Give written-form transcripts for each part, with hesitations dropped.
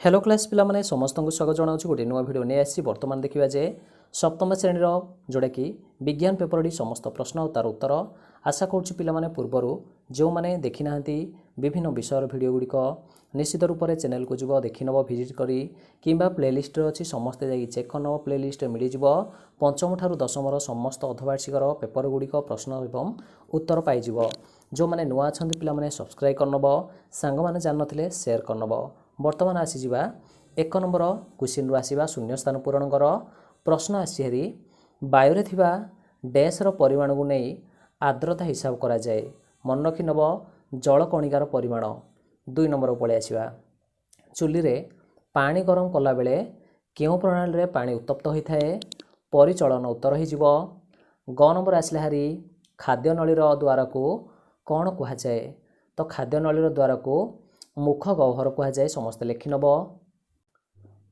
Hello class ପିଲାମାନେ, ସମସ୍ତଙ୍କୁ ସ୍ୱାଗତ ଜଣାଉଛି। ଗୋଟିଏ ନୂଆ ଭିଡ଼ିଓ ନେଇ ଆସିଛି। ବର୍ତ୍ତମାନ ଦେଖିବା ଯେ ସପ୍ତମ ଶ୍ରେଣୀର ଯେଉଁଟାକି ବିଜ୍ଞାନ ପେପରଟି ସମସ୍ତ ପ୍ରଶ୍ନ ଆଉ ତାର ଉତ୍ତର। ଆଶା କରୁଛି ପିଲାମାନେ, ପୂର୍ବରୁ ଯେଉଁମାନେ ଦେଖିନାହାନ୍ତି ବିଭିନ୍ନ ବିଷୟର ଭିଡ଼ିଓ ଗୁଡ଼ିକ, ନିଶ୍ଚିତ ରୂପରେ ଚ୍ୟାନେଲକୁ ଯିବ, ଦେଖିନେବ ଭିଜିଟ୍ କରି, କିମ୍ବା ପ୍ଲେଲିଷ୍ଟରେ ଅଛି, ସମସ୍ତେ ଯାଇକି ଚେକ୍ କରିନେବ, ପ୍ଲେଲିଷ୍ଟରେ ମିଳିଯିବ। ପଞ୍ଚମ ଠାରୁ ଦଶମର ସମସ୍ତ ଅର୍ଦ୍ଧବାର୍ଷିକର ପେପର ଗୁଡ଼ିକ ପ୍ରଶ୍ନ ଏବଂ ଉତ୍ତର ପାଇଯିବ। ଯେଉଁମାନେ ନୂଆ ଅଛନ୍ତି ପିଲାମାନେ, ସବସ୍କ୍ରାଇବ୍ କରିନେବ, ସାଙ୍ଗମାନେ ଜାଣିନଥିଲେ ସେୟାର କରିନେବ। ବର୍ତ୍ତମାନ ଆସିଯିବା 1 ନମ୍ବର କ୍ୱେଶ୍ଚିନ୍ରୁ ଆସିବା। ଶୂନ୍ୟସ୍ଥାନ ପୂରଣ କର ପ୍ରଶ୍ନ ଆସିଛି ହେରି। ବାୟୁରେ ଥିବା ଡ୍ୟାସ୍ର ପରିମାଣକୁ ନେଇ ଆର୍ଦ୍ରତା ହିସାବ କରାଯାଏ। ମନେ ରଖିନେବ, ଜଳକଣିକାର ପରିମାଣ। 2 ନମ୍ବରକୁ ପଳେଇ ଆସିବା। ଚୁଲିରେ ପାଣି ଗରମ କଲାବେଳେ କେଉଁ ପ୍ରଣାଳୀରେ ପାଣି ଉତ୍ତପ୍ତ ହୋଇଥାଏ? ପରିଚଳନ ଉତ୍ତର ହେଇଯିବ। ଗ ନମ୍ବର ଆସିଲା ହାରି, ଖାଦ୍ୟନଳୀର ଦ୍ୱାରକୁ କ'ଣ କୁହାଯାଏ? ତ ଖାଦ୍ୟନଳୀର ଦ୍ୱାରକୁ ମୁଖ ଗହ୍ୱର କୁହାଯାଏ, ସମସ୍ତେ ଲେଖିନେବ।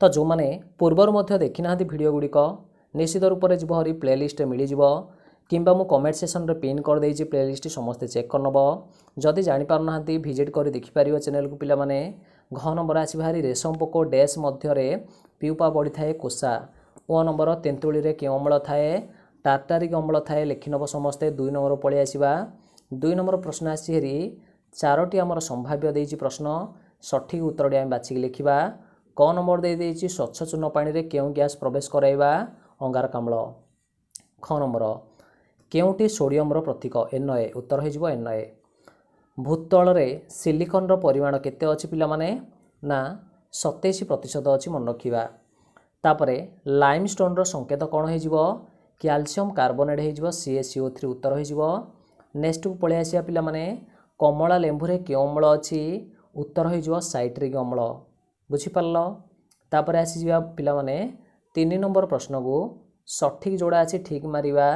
ତ ଯେଉଁମାନେ ପୂର୍ବରୁ ମଧ୍ୟ ଦେଖିନାହାନ୍ତି ଭିଡ଼ିଓ ଗୁଡ଼ିକ, ନିଶ୍ଚିତ ରୂପରେ ଯିବ ହରି, ପ୍ଲେଲିଷ୍ଟରେ ମିଳିଯିବ, କିମ୍ବା ମୁଁ କମେଣ୍ଟ ସେକ୍ସନରେ ପିନ୍ କରିଦେଇଛି ପ୍ଲେଲିଷ୍ଟ, ସମସ୍ତେ ଚେକ୍ କରିନେବ। ଯଦି ଜାଣିପାରୁନାହାନ୍ତି, ଭିଜିଟ୍ କରି ଦେଖିପାରିବ ଚ୍ୟାନେଲକୁ ପିଲାମାନେ। ଘ ନମ୍ବର ଆସିବ ଭାରି, ରେଶମ ପୋକ ଡ୍ୟାସ୍ ମଧ୍ୟରେ ପିଉପା ବଢ଼ିଥାଏ? କୋଷା। ଓ ନମ୍ବର, ତେନ୍ତୁଳିରେ କେଉଁ ଅମ୍ଳ ଥାଏ? ଟାର୍ଟାରିକ୍ ଅମ୍ଳ ଥାଏ, ଲେଖିନେବ ସମସ୍ତେ। 2 ନମ୍ବର ପଳେଇ ଆସିବା। 2 ନମ୍ବର ପ୍ରଶ୍ନ ଆସିଛି ହେରି, ଚାରୋଟି ଆମର ସମ୍ଭାବ୍ୟ ଦେଇଛି ପ୍ରଶ୍ନ, ସଠିକ୍ ଉତ୍ତରଟି ଆମେ ବାଛିକି ଲେଖିବା। କ ନମ୍ବର ଦେଇଦେଇଛି, ସ୍ୱଚ୍ଛ ଚୂନ ପାଣିରେ କେଉଁ ଗ୍ୟାସ୍ ପ୍ରବେଶ କରାଇବା? ଅଙ୍ଗାରକାମ୍ଳ। ଖ ନମ୍ବର, କେଉଁଟି ସୋଡ଼ିୟମର ପ୍ରତୀକ? ଏନ୍ ଏ, ଉତ୍ତର ହେଇଯିବ ଏନ୍ ଏ। ଭୂତଳରେ ସିଲିକନର ପରିମାଣ କେତେ ଅଛି ପିଲାମାନେ? ନା 27% ଅଛି, ମନେ ରଖିବା। ତାପରେ ଲାଇମ୍ ଷ୍ଟୋନ୍ର ସଂକେତ କ'ଣ ହେଇଯିବ? କ୍ୟାଲସିୟମ୍ କାର୍ବୋନେଟ୍ ହେଇଯିବ, C A C O three ଉତ୍ତର ହେଇଯିବ। ନେକ୍ସଟକୁ ପଳେଇ ଆସିବା ପିଲାମାନେ। କମଳା ଲେମ୍ବୁରେ କେଉଁ ଅମ୍ଳ ଅଛି? ଉତ୍ତର ହେଇଯିବ ସାଇଟ୍ରିକ୍ ଅମ୍ଳ। ବୁଝିପାରିଲ? ତାପରେ ଆସିଯିବା ପିଲାମାନେ 3 ନମ୍ବର ପ୍ରଶ୍ନକୁ। ସଠିକ୍ ଯୋଡ଼ା ଅଛି, ଠିକ୍ ମାରିବା।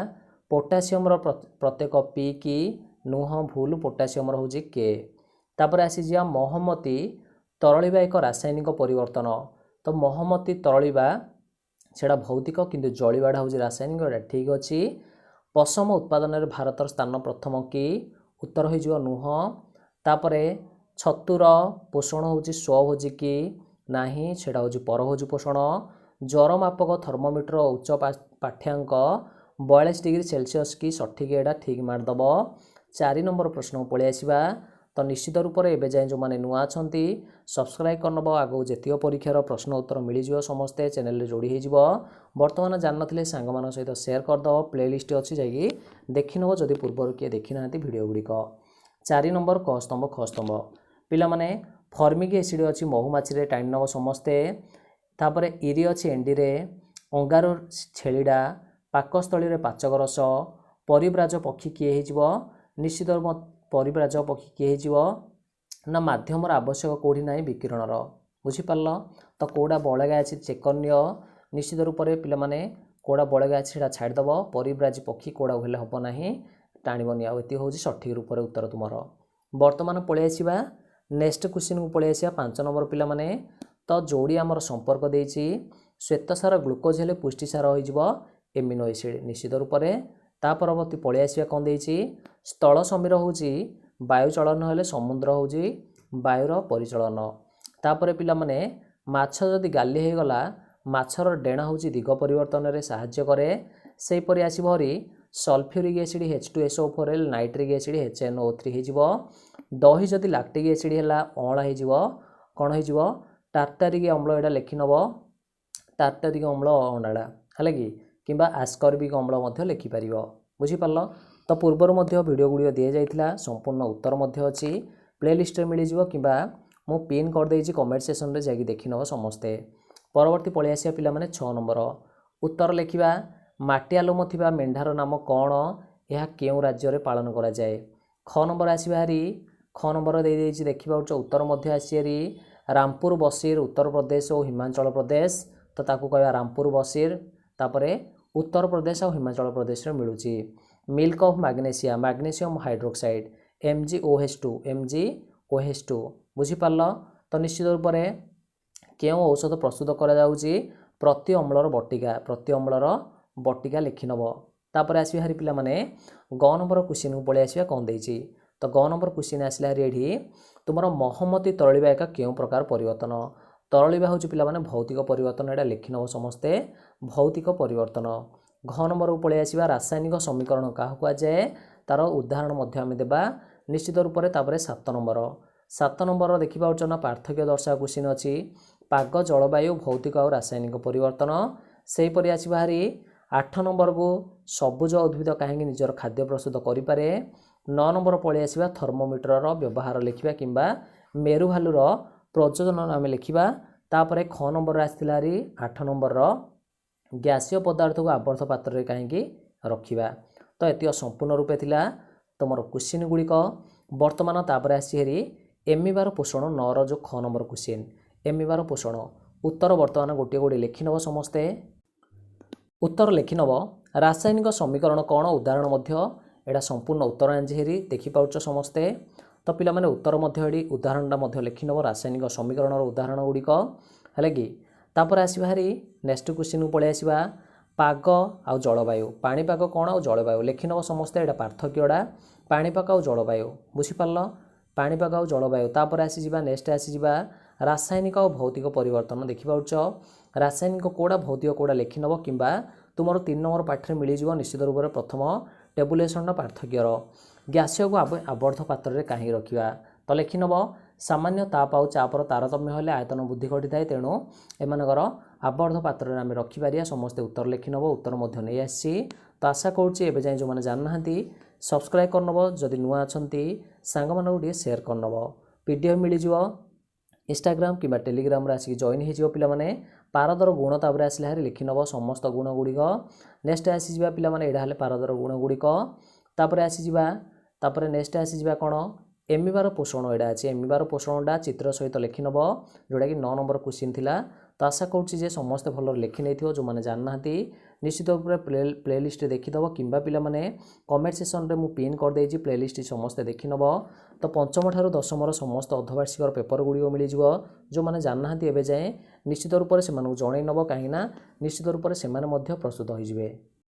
ପୋଟାସିୟମର ପ୍ରତ୍ୟେକ ପି କି? ନୁହଁ, ଭୁଲ, ପୋଟାସିୟମର ହେଉଛି କେ। ତାପରେ ଆସିଯିବା, ମହମତି ତରଳିବା ଏକ ରାସାୟନିକ ପରିବର୍ତ୍ତନ। ତ ମହମତି ତରଳିବା ସେଇଟା ଭୌତିକ, କିନ୍ତୁ ଜଳିବାଟା ହେଉଛି ରାସାୟନିକ, ଏଇଟା ଠିକ୍ ଅଛି। ପଶମ ଉତ୍ପାଦନରେ ଭାରତର ସ୍ଥାନ ପ୍ରଥମ କି? ଉତ୍ତର ହେଇଯିବ ନୁହଁ। ତାପରେ ଛତୁର ପୋଷଣ ହେଉଛି ସ୍ୱଭୋଜୀ କି? ନାହିଁ, ସେଇଟା ହେଉଛି ପରଭୋଜୀ ପୋଷଣ। ଜ୍ୱର ମାପକ ଥର୍ମୋମିଟର ଉଚ୍ଚ ପାଠ୍ୟାଙ୍କ 42 ଡିଗ୍ରୀ ସେଲସିୟସ୍ କି? ସଠିକ୍, ଏଇଟା ଠିକ୍ ମାରିଦେବ। 4 ନମ୍ବର ପ୍ରଶ୍ନକୁ ପଳେଇ ଆସିବା। ତ ନିଶ୍ଚିତ ରୂପରେ ଏବେ ଯାଏଁ ଯେଉଁମାନେ ନୂଆ ଅଛନ୍ତି, ସବସ୍କ୍ରାଇବ୍ କରିନେବ। ଆଗକୁ ଯେତିକ ପରୀକ୍ଷାର ପ୍ରଶ୍ନ ଉତ୍ତର ମିଳିଯିବ, ସମସ୍ତେ ଚ୍ୟାନେଲରେ ଯୋଡ଼ି ହେଇଯିବ। ବର୍ତ୍ତମାନ ଜାଣିନଥିଲେ ସାଙ୍ଗମାନଙ୍କ ସହିତ ସେୟାର କରିଦେବ, ପ୍ଲେଲିଷ୍ଟ ଅଛି, ଯାଇକି ଦେଖିନେବ ଯଦି ପୂର୍ବରୁ କିଏ ଦେଖିନାହାନ୍ତି ଭିଡ଼ିଓ ଗୁଡ଼ିକ। 4 ନମ୍ବର କ ସ୍ତମ୍ଭ ଖ ସ୍ତମ୍ଭ ପିଲାମାନେ, ଫର୍ମିକ୍ ଏସିଡ଼ ଅଛି ମହୁମାଛିରେ, ଟାଣି ନେବ ସମସ୍ତେ। ତାପରେ ଇରି ଅଛି ଏଣ୍ଡିରେ, ଅଙ୍ଗାର ଛେଳିଟା, ପାକସ୍ଥଳୀରେ ପାଚକ ରସ। ପରିବ୍ରାଜ ପକ୍ଷୀ କିଏ ହେଇଯିବ? ନିଶ୍ଚିତ ପରିବ୍ରାଜ ପକ୍ଷୀ କିଏ ହେଇଯିବ ନା ମାଧ୍ୟମର ଆବଶ୍ୟକ କେଉଁଠି ନାହିଁ ବିକିରଣର। ବୁଝିପାରିଲ? ତ କେଉଁଟା ବଳଗା ଅଛି ଚେକ୍ କରିନିଅ। ନିଶ୍ଚିତ ରୂପରେ ପିଲାମାନେ, କେଉଁଟା ବଳଗା ଅଛି ସେଇଟା ଛାଡ଼ିଦେବ। ପରିବ୍ରାଜୀ ପକ୍ଷୀ କେଉଁଟା ହେଲେ ହେବ ନାହିଁ, ଟାଣିବନି। ଆଉ ଏତିକି ହେଉଛି ସଠିକ୍ ରୂପରେ ଉତ୍ତର ତୁମର। ବର୍ତ୍ତମାନ ପଳେଇ ଆସିବା ନେକ୍ସଟ କ୍ୱେଶ୍ଚିନ୍କୁ ପଳେଇ ଆସିବା, 5 ନମ୍ବର ପିଲାମାନେ। ତ ଯୋଡ଼ି ଆମର ସମ୍ପର୍କ ଦେଇଛି, ଶ୍ୱେତସାର ଗ୍ଲୁକୋଜ୍ ହେଲେ ପୁଷ୍ଟିସାର ହୋଇଯିବ ଏମିନୋ ଏସିଡ଼, ନିଶ୍ଚିତ ରୂପରେ। ତା ପରବର୍ତ୍ତୀ ପଳେଇ ଆସିବା, କ'ଣ ଦେଇଛି? ସ୍ଥଳ ସମୀର ହେଉଛି ବାୟୁ ଚଳନ ହେଲେ ସମୁଦ୍ର ହେଉଛି ବାୟୁର ପରିଚଳନ। ତାପରେ ପିଲାମାନେ, ମାଛ ଯଦି ଗାଲି ହେଇଗଲା, ମାଛର ଡେଣା ହେଉଛି ଦିଗ ପରିବର୍ତ୍ତନରେ ସାହାଯ୍ୟ କରେ। ସେହିପରି ଆସିବ Hari, sulphuric acid H two S ଓ ଫୋର୍ ହେଲେ nitric acid H N O three ହେଇଯିବ। ଦହି ଯଦି ଲାକ୍ଟିକ୍ ଏସିଡ଼ ହେଲା ଅଁଳା ହେଇଯିବ, କ'ଣ ହେଇଯିବ? ଟାର୍ଟାରିକ୍ ଅମ୍ଳ, ଏଇଟା ଲେଖିନେବ। ଟାର୍ଟାରିକ୍ ଅମ୍ଳ ଅଣ୍ଡାଟା ହେଲା କି, କିମ୍ବା ଆସ୍କର୍ବିକ୍ ଅମ୍ଳ ମଧ୍ୟ ଲେଖିପାରିବ। ବୁଝିପାରିଲ? ତ ପୂର୍ବରୁ ମଧ୍ୟ ଭିଡ଼ିଓ ଗୁଡ଼ିକ ଦିଆଯାଇଥିଲା, ସମ୍ପୂର୍ଣ୍ଣ ଉତ୍ତର ମଧ୍ୟ ଅଛି, ପ୍ଲେଲିଷ୍ଟରେ ମିଳିଯିବ, କିମ୍ବା ମୁଁ ପିନ୍ କରିଦେଇଛି କମେଣ୍ଟ ସେକ୍ସନରେ, ଯାଇକି ଦେଖିନେବ ସମସ୍ତେ। ପରବର୍ତ୍ତୀ ପଳେଇ ଆସିବା ପିଲାମାନେ, 6 ନମ୍ବର ଉତ୍ତର ଲେଖିବା। ମାଟିଆ ଲୋମ ଥିବା ମେଣ୍ଢାର ନାମ କ'ଣ? ଏହା କେଉଁ ରାଜ୍ୟରେ ପାଳନ କରାଯାଏ? ଖ ନମ୍ବର ଆସିବା ହାରି, ଖ ନମ୍ବର ଦେଇଦେଇଛି, ଦେଖିପାରୁଛ, ଉତ୍ତର ମଧ୍ୟ ଆସିଛି ହାରି। ରାମପୁର ବସିର ଉତ୍ତରପ୍ରଦେଶ ଓ ହିମାଚଳ ପ୍ରଦେଶ, ତ ତାକୁ କହିବା ରାମପୁର ବସିର। ତାପରେ ଉତ୍ତରପ୍ରଦେଶ ଆଉ ହିମାଚଳ ପ୍ରଦେଶରେ ମିଳୁଛି। Milk of magnesia, magnesium hydroxide, M G O H two, M G O H two. ବୁଝିପାରିଲ? ତ ନିଶ୍ଚିତ ରୂପରେ କେଉଁ ଔଷଧ ପ୍ରସ୍ତୁତ କରାଯାଉଛି? ପ୍ରତି ଅମ୍ଳର ବଟିକା, ପ୍ରତି ଅମ୍ଳର ବଟିକା ଲେଖିନେବ। ତାପରେ ଆସିବା ହାରି ପିଲାମାନେ ଗ ନମ୍ବର କ୍ୱେଶ୍ଚିନ୍କୁ ପଳେଇ ଆସିବା, କ'ଣ ଦେଇଛି? ତ ଗ ନମ୍ବର କ୍ୱେଶ୍ଚିନ୍ ଆସିଲା ହାରି ଏଠି ତୁମର, ମହମତି ତରଳିବା ଏକ କେଉଁ ପ୍ରକାର ପରିବର୍ତ୍ତନ? ତରଳିବା ହେଉଛି ପିଲାମାନେ ଭୌତିକ ପରିବର୍ତ୍ତନ, ଏଇଟା ଲେଖିନେବ ସମସ୍ତେ, ଭୌତିକ ପରିବର୍ତ୍ତନ। ଘ ନମ୍ବରକୁ ପଳେଇ ଆସିବା, ରାସାୟନିକ ସମୀକରଣ କାହାକୁ କୁହାଯାଏ, ତାର ଉଦାହରଣ ମଧ୍ୟ ଆମେ ଦେବା ନିଶ୍ଚିତ ରୂପରେ। ତାପରେ 7 ନମ୍ବର, 7 ନମ୍ବର ଦେଖିପାରୁଛ ନା, ପାର୍ଥକ୍ୟ ଦର୍ଶା କ୍ୱେଶ୍ଚିନ୍ ଅଛି, ପାଗ, ଜଳବାୟୁ, ଭୌତିକ ଆଉ ରାସାୟନିକ ପରିବର୍ତ୍ତନ। ସେହିପରି ଆସିବା ହାରି 8 ନମ୍ବରକୁ, ସବୁଜ ଉଦ୍ଭିଦ କାହିଁକି ନିଜର ଖାଦ୍ୟ ପ୍ରସ୍ତୁତ କରିପାରେ। 9 ନମ୍ବର ପଳେଇ ଆସିବା, ଥର୍ମୋମିଟରର ବ୍ୟବହାର ଲେଖିବା କିମ୍ବା ମେରୁ ଭାଲୁର ପ୍ରଯୋଜନ ଆମେ ଲେଖିବା। ତାପରେ ଖ ନମ୍ବରରେ ଆସିଥିଲା ହାରି 8 ନମ୍ବରର, ଗ୍ୟାସୀୟ ପଦାର୍ଥକୁ ଆବର୍ତ୍ତ ପାତ୍ରରେ କାହିଁକି ରଖିବା। ତ ଏତିକ ସମ୍ପୂର୍ଣ୍ଣ ରୂପେ ଥିଲା ତୁମର କ୍ୱେଶ୍ଚିନ୍ ଗୁଡ଼ିକ। ବର୍ତ୍ତମାନ ତାପରେ ଆସିଛି ହେରି ଏମିବାର ପୋଷଣ, 9ର ଯେଉଁ ଖ ନମ୍ବର କ୍ୱେଶ୍ଚିନ୍, ଏମିବାର ପୋଷଣ। ଉତ୍ତର ବର୍ତ୍ତମାନ ଗୋଟିଏ ଗୋଟିଏ ଲେଖିନେବ ସମସ୍ତେ, ଉତ୍ତର ଲେଖିନେବ। ରାସାୟନିକ ସମୀକରଣ କ'ଣ, ଉଦାହରଣ ମଧ୍ୟ, ଏଇଟା ସମ୍ପୂର୍ଣ୍ଣ ଉତ୍ତର ଆଣିଛି ହେରି, ଦେଖିପାରୁଛ ସମସ୍ତେ। ତ ପିଲାମାନେ ଉତ୍ତର ମଧ୍ୟ ଏଠି ଉଦାହରଣଟା ମଧ୍ୟ ଲେଖିନେବ, ରାସାୟନିକ ସମୀକରଣର ଉଦାହରଣ ଗୁଡ଼ିକ ହେଲା କି। ତାପରେ ଆସିବା ହାରି ନେକ୍ସଟ କ୍ୱେଶ୍ଚିନ୍କୁ ପଳେଇ ଆସିବା, ପାଗ ଆଉ ଜଳବାୟୁ, ପାଣିପାଗ କ'ଣ ଆଉ ଜଳବାୟୁ ଲେଖିନେବ ସମସ୍ତେ, ଏଇଟା ପାର୍ଥକ୍ୟଟା ପାଣିପାଗ ଆଉ ଜଳବାୟୁ, ବୁଝିପାରିଲ, ପାଣିପାଗ ଆଉ ଜଳବାୟୁ। ତାପରେ ଆସିଯିବା ନେକ୍ସଟ ଆସିଯିବା ରାସାୟନିକ ଆଉ ଭୌତିକ ପରିବର୍ତ୍ତନ, ଦେଖିପାରୁଛ ରାସାୟନିକ କେଉଁଟା ଭୌତିକ କେଉଁଟା ଲେଖିନେବ, କିମ୍ବା ତୁମର 3 ନମ୍ବର ପାଠରେ ମିଳିଯିବ ନିଶ୍ଚିତ ରୂପରେ ପ୍ରଥମ ଟେବୁଲେସନର ପାର୍ଥକ୍ୟର। ଗ୍ୟାସୀୟକୁ ଆବର୍ତ୍ତ ପାତ୍ରରେ କାହିଁକି ରଖିବା, ତ ଲେଖିନେବ ସାମାନ୍ୟ ତାପ ଆଉ ଚାପର ତାରତମ୍ୟ ହେଲେ ଆୟତନ ବୃଦ୍ଧି ଘଟିଥାଏ, ତେଣୁ ଏମାନଙ୍କର ଆବର୍ତ୍ତ ପାତ୍ରରେ ଆମେ ରଖିପାରିବା। ସମସ୍ତେ ଉତ୍ତର ଲେଖିନେବ, ଉତ୍ତର ମଧ୍ୟ ନେଇ ଆସିଛି। ତ ଆଶା କରୁଛି ଏବେ ଯାଏଁ ଯେଉଁମାନେ ଜାଣିନାହାନ୍ତି ସବସ୍କ୍ରାଇବ୍ କରିନେବ, ଯଦି ନୂଆ ଅଛନ୍ତି ସାଙ୍ଗମାନଙ୍କୁ ଟିକେ ସେୟାର କରିନେବ। ପି ଡି ଏଫ୍ ମିଳିଯିବ ଇନଷ୍ଟାଗ୍ରାମ କିମ୍ବା ଟେଲିଗ୍ରାମରେ ଆସିକି ଜଏନ୍ ହେଇଯିବ ପିଲାମାନେ। ପାରଦର ଗୁଣ ତାପରେ ଆସିଲେ ହାରି ଲେଖିନେବ ସମସ୍ତ ଗୁଣ ଗୁଡ଼ିକ। ନେକ୍ସଟ ଆସିଯିବା ପିଲାମାନେ, ଏଇଟା ହେଲେ ପାରଦର ଗୁଣ ଗୁଡ଼ିକ। ତାପରେ ଆସିଯିବା, ତାପରେ ନେକ୍ସଟ ଆସିଯିବା କ'ଣ, ଏମିବାର ପୋଷଣ, ଏଇଟା ଅଛି ଏମିବାର ପୋଷଣଟା ଚିତ୍ର ସହିତ ଲେଖିନେବ, ଯେଉଁଟାକି 9 ନମ୍ବର କ୍ୱେଶ୍ଚିନ୍ ଥିଲା। ତ ଆଶା କରୁଛି ଯେ ସମସ୍ତେ ଭଲରେ ଲେଖି ନେଇଥିବ, ଯେଉଁମାନେ ଜାଣିନାହାନ୍ତି ନିଶ୍ଚିତ ରୂପରେ ପ୍ଲେଲିଷ୍ଟ ଦେଖିଦେବ, କିମ୍ବା ପିଲାମାନେ କମେଣ୍ଟ ସେକ୍ସନରେ ମୁଁ ପିନ୍ କରିଦେଇଛି ପ୍ଲେଲିଷ୍ଟ, ସମସ୍ତେ ଦେଖିନେବ। ତ ପଞ୍ଚମ ଠାରୁ ଦଶମର ସମସ୍ତ ଅର୍ଦ୍ଧବାର୍ଷିକର ପେପର ଗୁଡ଼ିକ ମିଳିଯିବ, ଯେଉଁମାନେ ଜାଣିନାହାନ୍ତି ଏବେ ଯାଏଁ ନିଶ୍ଚିତ ରୂପରେ ସେମାନଙ୍କୁ ଜଣାଇ ନେବ, କାହିଁକିନା ନିଶ୍ଚିତ ରୂପରେ ସେମାନେ ମଧ୍ୟ ପ୍ରସ୍ତୁତ ହୋଇଯିବେ।